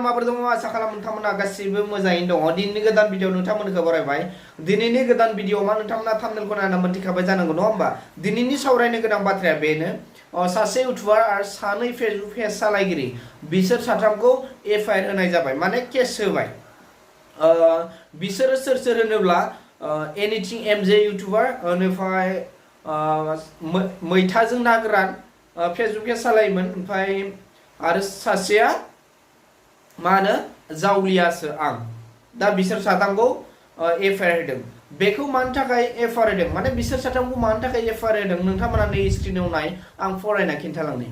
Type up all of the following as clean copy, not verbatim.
माबोरै दङ आसा खालामो नोंथांमोना गासिबो मोजाङैनो दङ दिनैनि गोदान भिडिअ नोंथांमोनखौ बरायबाय दिनैनि गोदान भिडिअ मा नोंथांमोना थाम्बनेलखौ नायना मोनथिखाबाय जानांगौ नङा होमबा दिनैनि सावरायनो गोनां बाथ्राया बेनो सासे इउटुबार आरो सानै फेसबुक पेज सालायगिरि बिसोर साथामखौ FIR होनाय जाबाय माने केस होबाय बिसोरो सोर सोर होनोब्ला एनिथिं एमजे इउटुबार ओमफ्राय मैथाजों ना गोरान फेसबुक पेज सालायोमोन ओमफ्राय आरो सासेया मा होनो जावलियासो आं दा बिसोर साथामखौ FIR होदों बेखौ मानि थाखाय FIR होदों माने बिसोर साथामखौ मानि थाखाय FIR होदों नोंथांमोना नै स्क्रिनाव नाय आं फरायना खिन्थालांनि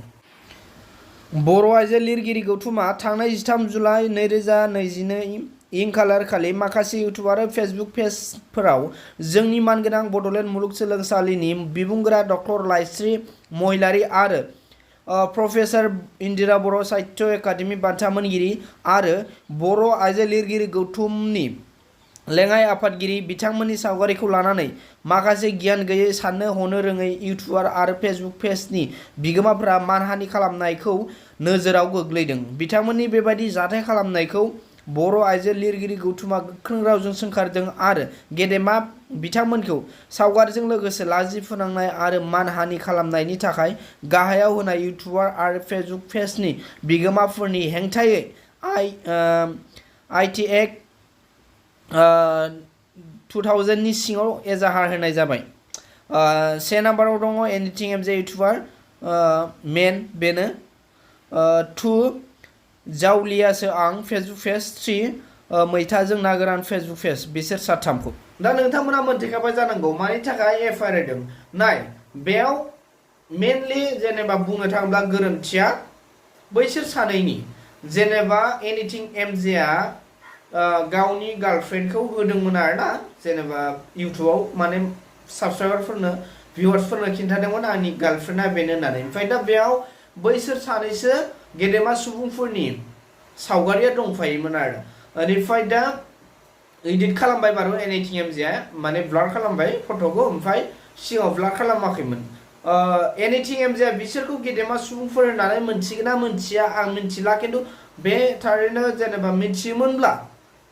बर' आइजो लिरगिरि गौथुमा थांनाय 13 जुलाइ 2022 इं खालार खालि माखासे इउटुब आरो फेसबुक पेजफोराव जोंनि मानगोनां बड'लेण्ड मुलुगसोलोंसालिनि बिबुंगोरा डक्टर लाइस्रि महिलारी आरो प्रफेसर इन्दिरा बर' साहित्य एकाडेमि बान्था मोनगिरि आरो बर' आइजो लिरगिरि गौथुमनि लेङाइ आफादगिरि बिथांमोननि सावगारिखौ लानानै माखासे गियान गैयै साननो हनो रोङै इउटुबार आरो फेसबुक पेजनि बिगोमाफोरा मानहानि खालामनायखौ नोजोराव गोग्लैदों बिथांमोननि बेबायदि जाथाय खालामनायखौ बर' आइजो लिरगिरि गौथुमा गोख्रों रावजों सोंखारदों आरो गेदेमा बिथांमोनखौ सावगारिजों लोगोसे लाजि फोनांनाय आरो मानहानि खालामनायनि थाखाय गाहायाव होनाय इउटुबार आरो फेसबुक पेजनि बिगोमाफोरनि हेंथायै IT एक्ट 2000 नि सिङाव एजाहार होनाय जाबाय से नाम्बाराव दङ एनिथिं एमजे इउटुबार मेन बेनो 2 जावलियासो आं फेसबुक पेज 3 मैथाजों ना गोरान फेसबुक पेज बिसोर साथामखौ दा नोंथांमोना मोनथिखाबाय जानांगौ मानि थाखाय FIR होदों नाय बेयाव मेनलि जेनेबा बुंनो थाङोब्ला गोरोन्थिया बैसोर सानैनि जेनेबा एनिथिं एमजेआ गावनि गार्लफ्रेन्डखौ होदोंमोन आरोना जेनेबा इउटुबाव माने साबस्क्राइबारफोरनो भिउवार्सफोरनो खिन्थादोंमोन आंनि गार्लफ्रेन्डआ बेनो होननानै ओमफ्राय दा बेयाव बैसोर सानैसो गेदेमा सुबुंफोरनि सावगारिया दंफायोमोन आरो बेनिफ्राय दा एडिट खालामबाय बारु एनिथिं एमजेआ माने ब्लार खालामबाय फट'खौ ओमफ्राय सिगाङाव ब्लार खालामाखैमोन एनिथिं एमजेआ बिसोरखौ गेदेमा सुबुंफोर होननानै मोनथिगोन ना मोनथिया आं मिथिला खिन्थु बे थारैनो जेनेबा मिथियोमोनब्ला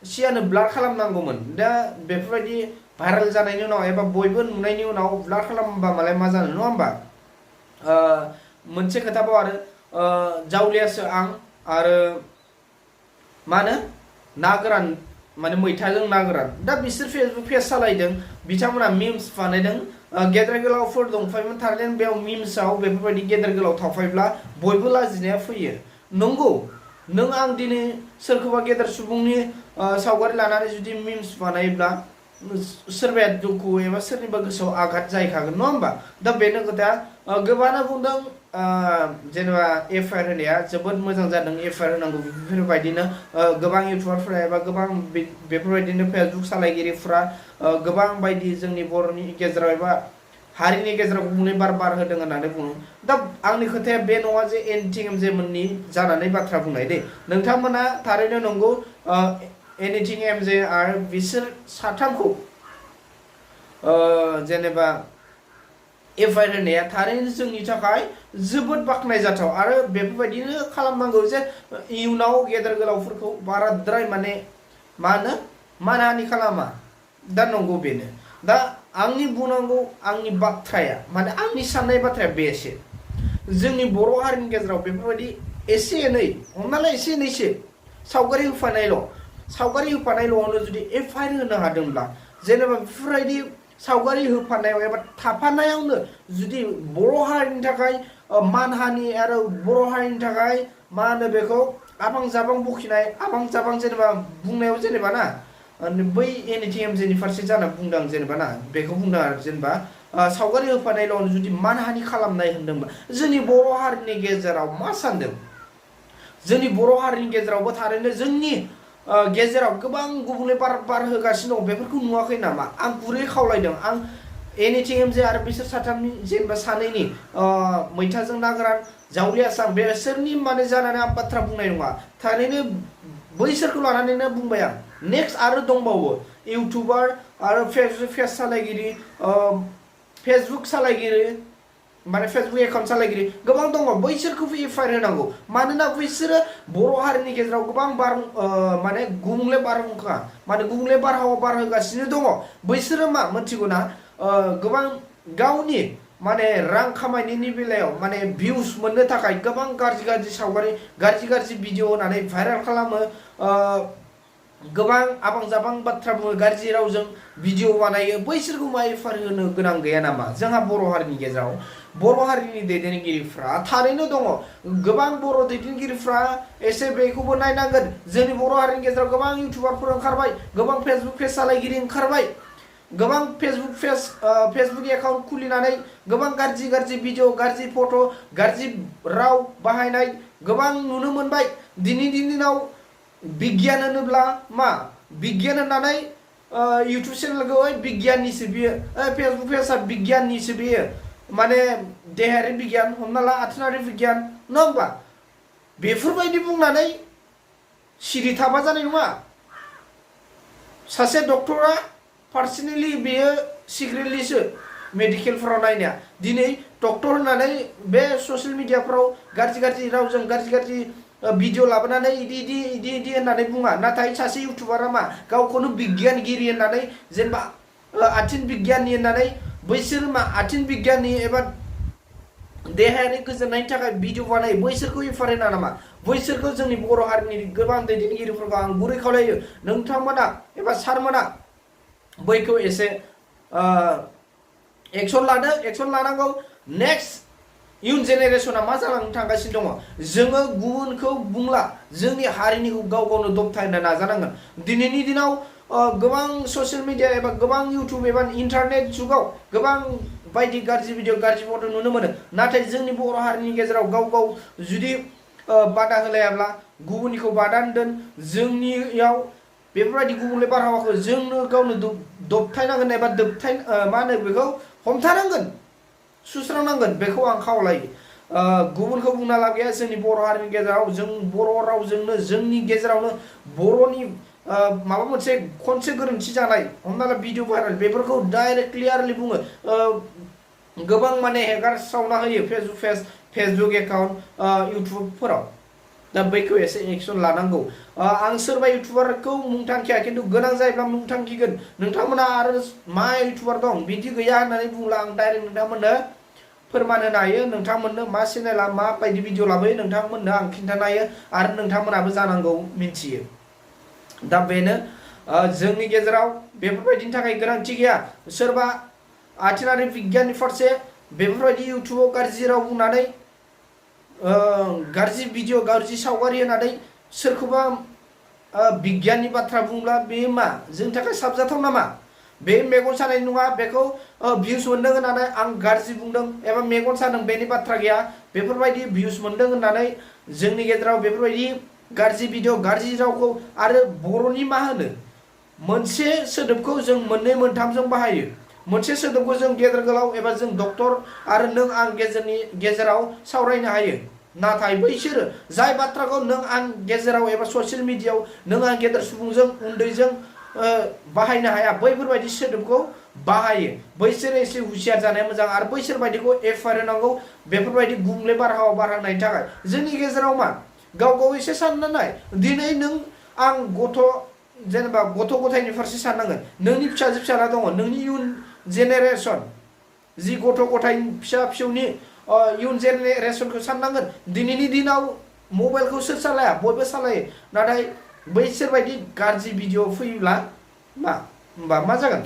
सिगांनो ब्लार खालामनांगौमोन दा बेफोरबायदि भाइरेल जानायनि उनाव एबा बयबो नुनायनि उनाव ब्लार खालामबा मालाय मा जानो नङा होमबा मोनसे खोथाबाव आरो जावलियासो आं आरो मा होनो ना गोरान माने मैथाजों ना गोरान दा बिसोर फेसबुक पेज सालायदों बिथांमोना मिम्स बानायदों गेदेर गोलावफोर दंफायोमोन थारैनो बेयाव मिम्सआव बेफोरबायदि गेदेर गोलाव थाफायोब्ला बयबो लाजिनाया फैयो नंगौ नों आं दिनै सोरखौबा गेदेर सुबुंनि सावगारि लानानै जुदि मिम्स बानायोब्ला सोरबाया दुखु एबा सोरनिबा गोसोआव आघात जाहैखागोन नङा होमबा दा बेनो खोथा गोबाङानो बुंदों जेनेबा FIR होनाया जोबोद मोजां जादों FIR होनांगौ बेफोरबायदिनो गोबां इउटुबारफोरा एबा गोबां बेफोरबायदिनो फेसबुक सालायगिरिफोरा गोबां बायदि जोंनि बर'नि गेजेराव एबा हारिनि गेजेराव गुबुंले बार होदों होननानै बुङो दा आंनि खोथाया बे नङा जे एनिथिं एमजे मोननि जानानै बाथ्रा बुंनाय दे नोंथांमोना थारैनो नंगौ एनिथिं एमजे आरो बिसोर साथामखौ जेनेबा FIR होनाया थारैनो जोंनि थाखाय जोबोद बाख्नायजाथाव आरो बेफोरबायदिनो खालामनांगौ जे इयुनाव गेदेर गोलावफोरखौ बाराद्राय माने मा होनो मानहानि खालामा दा नंगौ बेनो दा आंनि बुंनांगौ आंनि बाथ्राया माने आंनि साननाय बाथ्राया बेसो जोंनि बर' हारिनि गेजेराव बेफोरबायदि एसे एनै हमनाला एसे एनैसो सावगारि होफानायल'आवनो जुदि FIR होनो हादोंब्ला जेनेबा बेफोरबायदि सावगारि होफानायाव एबा थाफानायावनो जुदि बर' हारिनि थाखाय मानहानि आरो बर' हारिनि थाखाय मा होनो बेखौ आबां जाबां बखिनाय आबां जाबां जेनेबा बुंनायाव जेनेबा ना बै एनिथिं एमजेनि फारसे जाना बुंदों जेनेबा ना बेखौ बुंदों आरो जेनेबा सावगारि होफानायल'आवनो जुदि मानहानि खालामनाय होनदोंबा जोंनि बर' हारिनि गेजेराव मा सानदों जोंनि बर' हारिनि गेजेरावबो थारैनो जोंनि गेजेराव गोबां गुबुंले बार होगासिनो दं बेफोरखौ नुवाखै नामा आं गुरै खावलायदों आं एनिथिं एमजे आरो बिसोर साथामनि जेनेबा सानैनि मैथाजों ना गोरान जावलियासो आं बेसोरनि माने जानानै आं बाथ्रा बुंनाय नङा थारैनो बैसोरखौ लानानैनो बुंबाय आं नेक्स्ट आरो दंबावो इउटुबार आरो फेसबुक पेज सालायगिरि फेसबुक सालायगिरि माने फेसबुक एकाउन्ट सालायगिरि गोबां दङ बैसोरखौबो FIR होनांगौ मानोना बैसोरो बर' हारिनि गेजेराव गोबां माने गुबुंले बारहुंखा माने गुबुंले बारहावा बारहोगासिनो दङ बैसोरो मा मोनथिगौना गोबां गावनि माने रां खामायनायनि बेलायाव माने भिउस मोननो थाखाय गोबां गाज्रि गाज्रि सावगारि गाज्रि भिडिअ होनानै भाइरेल खालामो गोबां आबां जाबां बाथ्रा बुङो गाज्रि रावजों भिडिअ बानायो बैसोरखौ मा FIR होनो गोनां गैया नामा जोंहा बर' हारिनि गेजेराव बर' हारिनि दैदेनगिरिफ्रा थारैनो दङ गोबां बर' दैदेनगिरिफ्रा एसे बेखौबो नायनांगोन जोंनि बर' हारिनि गेजेराव गोबां इउटुबारफोर ओंखारबाय गोबां फेसबुक पेज सालायगिरि ओंखारबाय गोबां फेसबुक एकाउन्ट खुलिनानै गोबां गाज्रि भिडिअ गाज्रि फट' गाज्रि राव बाहायनाय गोबां नुनो मोनबाय दिनैनि दिनाव बिगियान होनोब्ला मा बिगियान होननानै इउटुब चेनेलखौ बिगियाननिसो बियो फेसबुक पेजआ बिगियाननिसो बियो माने देहायारि बिगियान हमना ला आथोनारि बिगियान नङा होमबा बेफोरबायदि बुंनानै सिरि थाबा जानाय नङा सासे डक्टरा पार्सनेलि बेयो सिक्रेटलिसो मेडिकेलफोराव नायनाया दिनै डक्टर होननानै बे ससियेल मिडियाफ्राव गाज्रि रावजों गाज्रि भिडिअ लाबोनानै इदि होननानै बुङा नाथाय सासे इउटुबारा मा गावखौनो बिगियानगिरि होननानै जेनेबा आथिं बिगियाननि होननानै बैसोर मा आथिं बिगियाननि एबा देहायारि गोजोननायनि थाखाय भिडिअ बानायो बैसोरखौ FIR होना नामा बैसोरखौ जोंनि बर' हारिनि गोबां दैदेनगिरिफोरखौ आं गुरै खावलायो नोंथांमोना एबा सारमोना बैखौ एसे एक्सन लानांगौ नेक्स्ट इयुन जेनेरेशना मा जालांनो थांगासिनो दङ जोङो गुबुनखौ बुंला जोंनि हारिनिखौ गावनो दबथायनो नाजानांगोन दिनैनि दिनाव गोबां ससियेल मिडिया एबा गोबां इउटुब एबा इन्टारनेट जुगाव गोबां बायदि गाज्रि भिडिअ गाज्रि फट' नुनो मोनो नाथाय जोंनि बर' हारिनि गेजेराव गाव जुदि बादा होलायाब्ला गुबुननिखौ बादा दोन जोंनियाव बेफोरबायदि गुबुंले बारहावाखौ जोंनो गावनो दबथायनांगोन एबा मा होनो बेखौ हमथानांगोन सुस्रांनांगोन बेखौ आं खावलायो गुबुनखौ बुंना लाब गैया जोंनि बर' हारिनि गेजेराव जों बर' रावजोंनो जोंनि गेजेरावनो बर'नि माबा मोनसे खनसे गोरोन्थि जानाय हमना ला भिडिअ भाइरेल बेफोरखौ डाइरेक्ट क्लियारलि बुङो गोबां माने हेगारस्रावना होयो फेसबुक एकाउन्ट इउटुबफोराव दा बैखौ एसे एक्सन लानांगौ आं सोरबा इउटुबारखौ मुं थांखिया खिन्थु गोनां जायोब्ला मुं थांखिगोन नोंथांमोना आरो मा इउटुबार दं बिदि गैया होननानै बुंब्ला आं डाइरेक्ट नोंथांमोननो फोरमान होनो हायो नोंथांमोननो मा चेनेला मा बायदि भिडिअ लाबोयो नोंथांमोननो आं खिन्थानो हायो आरो नोंथांमोनाबो जानांगौ मिथियो दा बेनो जोंनि गेजेराव बेफोरबायदिनि थाखाय गोनांथि गैया सोरबा आथिनारि बिगियाननि फारसे बेफोरबायदि इउटुबाव गाज्रि राव बुंनानै गाज्रि भिडिअ गाज्रि सावगारि होनानै सोरखौबा बिगियाननि बाथ्रा बुंब्ला बे मा जोंनि थाखाय साबजाथाव नामा बे मेगन सानाय नङा बेखौ भिउस मोनदों होननानै आं गाज्रि बुंदों एबा मेगन सादों बेनि बाथ्रा गैया बेफोरबायदि भिउस मोनदों होननानै जोंनि गेजेराव बेफोरबायदि गाज्रि भिडिअ गाज्रि रावखौ आरो बर'नि मा होनो मोनसे सोदोबखौ जों मोननै मोनथामजों बाहायो मोनसे सोदोबखौ जों गेदेर गोलाव एबा जों डक्टर आरो नों आं गेजेराव सावरायनो हायो नाथाय बैसोरो जाय बाथ्राखौ नों आं गेजेराव एबा ससियेल मिडियायाव नों आं गेदेर सुबुंजों उन्दैजों बाहायनो हाया बैफोरबायदि सोदोबखौ बाहायो बैसोर एसे हुसियार जानाया मोजां आरो बैसोर बायदिखौ FIR होनांगौ बेफोरबायदि गुबुंले बारहावा बारहोनायनि थाखाय जोंनि गेजेराव मा गाव एसे सानना नाय दिनै नों आं जेनेबा गथ' गथायनि फारसे साननांगोन नोंनि फिसाला दङ नोंनि इयुन जेनेरेसन जि गथ' गथाय फिसा फिसौनि इयुन जेनेरेसनखौ साननांगोन दिनैनि दिनाव मबाइलखौ सोर सालाया बयबो सालायो नाथाय बैसोर बायदि गाज्रि भिडिअ फैयोब्ला मा जागोन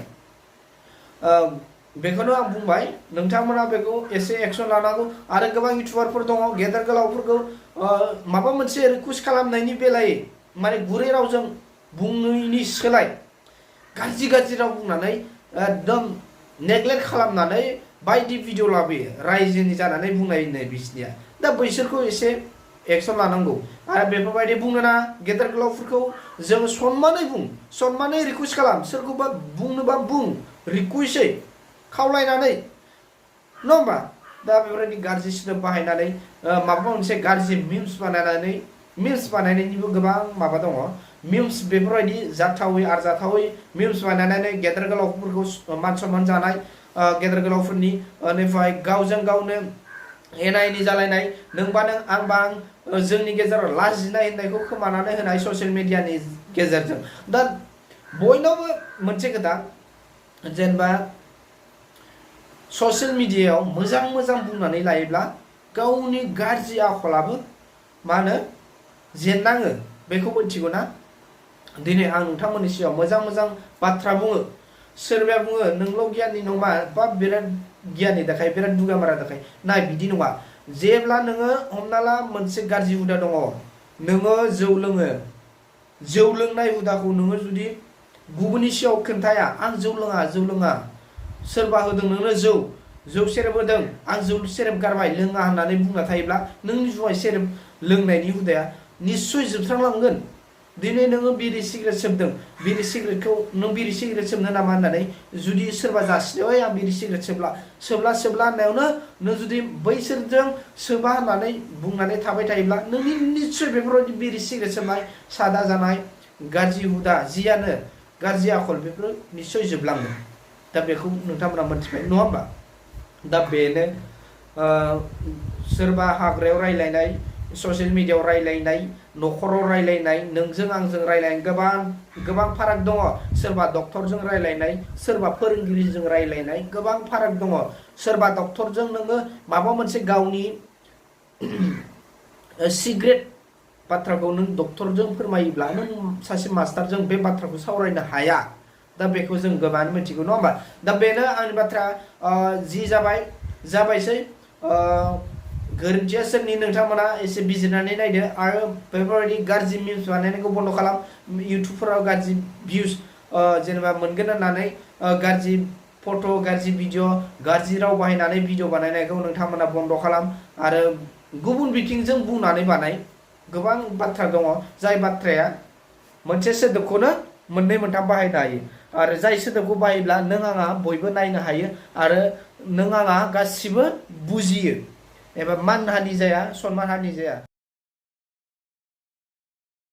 बेखौनो आं बुंबाय नोंथांमोना बेखौ एसे एक्सन लानांगौ आरो गोबां इउटुबारफोर दङ गेदेर गोलावफोरखौ माबा मोनसे रिकुवेस्ट खालामनायनि बेलायै माने गुरै रावजों बुंनायनि सोलाय गाज्रि राव बुंनानै एकदम नेग्लेक्ट खालामनानै बायदि भिडिअ लाबोयो रायजोनि जानानै बुंनाय बिसनिया दा बैसोरखौ एसे एक्सन लानांगौ आरो बेफोरबायदि बुंनो ना गेदेर गोलावफोरखौ जों सनमानै रिकुवेस्ट खालाम सोरखौबा बुंनोबा बुं रिकुवेस्टै खावलायनानै नङा होमबा दा बेफोरबायदि गाज्रि सोदोब बाहायनानै माबा मोनसे गाज्रि मिम्स बानायनायनिबो गोबां माबा दङ मिम्स बेफोरबायदि जाथावै आरजाथावै मिम्स बानायनानै गेदेर गोलावफोरखौ मान सनमान जानाय गेदेर गोलावफोरनि निफ्राय गावजों गावनो एना एनि जालायनाय नोंबा नों आंबा आं जोंनि गेजेराव लाजिनाय होननायखौ खोमानानै होनाय ससियेल मिडियानि गेजेरजों दा बयनावबो मोनसे खोथा जेनेबा ससियेल मिडियायाव मोजां मोजां बुंनानै लायोब्ला गावनि गाज्रि आखलाबो मा होनो जेननाङो बेखौ मिथिगौ ना दिनै आं नोंथांमोननि सिगाङाव मोजां मोजां बाथ्रा बुङो सोरबाया बुङो नोंल' गियाननि नङा बा बिराद गियाननि देखाय बिराद दुगामारा देखाय नाय बिदि नङा जेब्ला नोङो हमना ला मोनसे गाज्रि हुदा दङ नोङो जौ लोङो जौ लोंनाय हुदाखौ नोङो जुदि गुबुननि सिगाङाव खोन्थाया आं जौ लोङा सोरबा होदों नोंनो जौ सेरेब होदों आं जौ सेरेब गारबाय लोङा होननानै बुंना थायोब्ला नोंनि जुमाय सेरेब लोंनायनि हुदाया निस्सय जोबस्रांलांगोन दिनै नोङो बिरि सिगारेट सोबदों बिरि सिगारेटखौ नों बिरि सिगारेट सोबनो नामा होननानै जुदि सोरबा जासिनो आं बिरि सिगारेट सोबला होननायावनो नों जुदि बैसोरजों सोबा होननानै बुंनानै थाबाय थायोब्ला नोंनि निस्सय बेफोरबायदि बिरि सिगारेट सोबनाय सादा जानाय गाज्रि हुदा जियानो गाज्रि आखल बेफोरो निस्सय जोबलांगोन दा बेखौ नोंथांमोना मोनथिबाय नङा होमबा दा बेनो सोरबा हाग्रायाव रायलायनाय ससियेल मिडियायाव रायलायनाय न'खराव रायलायनाय नोंजों आंजों रायलायनाय गोबां फाराग दङ सोरबा डक्टरजों रायलायनाय सोरबा फोरोंगिरिजों रायलायनाय गोबां फाराग दङ सोरबा डक्टरजों नोङो माबा मोनसे गावनि सिक्रेट बाथ्राखौ नों डक्टरजों फोरमायोब्ला नों सासे मास्टारजों बे बाथ्राखौ सावरायनो हाया दा बेखौ जों गोबाङानो मिथिगौ नङा होमबा दा बेनो आंनि बाथ्रा जि जाबायसै गोरोन्थिया सोरनि नोंथांमोना एसे बिजिरनानै नायदो आरो बेफोरबायदि गाज्रि मिम्स बानायनायखौ बन्द खालाम इउटुबफोराव गाज्रि भिउस जेनेबा मोनगोन होननानै गाज्रि फट' गाज्रि भिडिअ गाज्रि राव बाहायनानै भिडिअ बानायनायखौ नोंथांमोना बन्द खालाम आरो गुबुन बिथिंजों बुंनानै बानाय गोबां बाथ्रा दङ जाय बाथ्राया मोनसे सोदोबखौनो मोननै मोनथाम बाहायनो हायो आरो जाय सोदोबखौ बाहायोब्ला नों आंहा बयबो नायनो हायो आरो नों आंहा गासिबो बुजियो एबा मान हानि जाया सनमान हानि जाया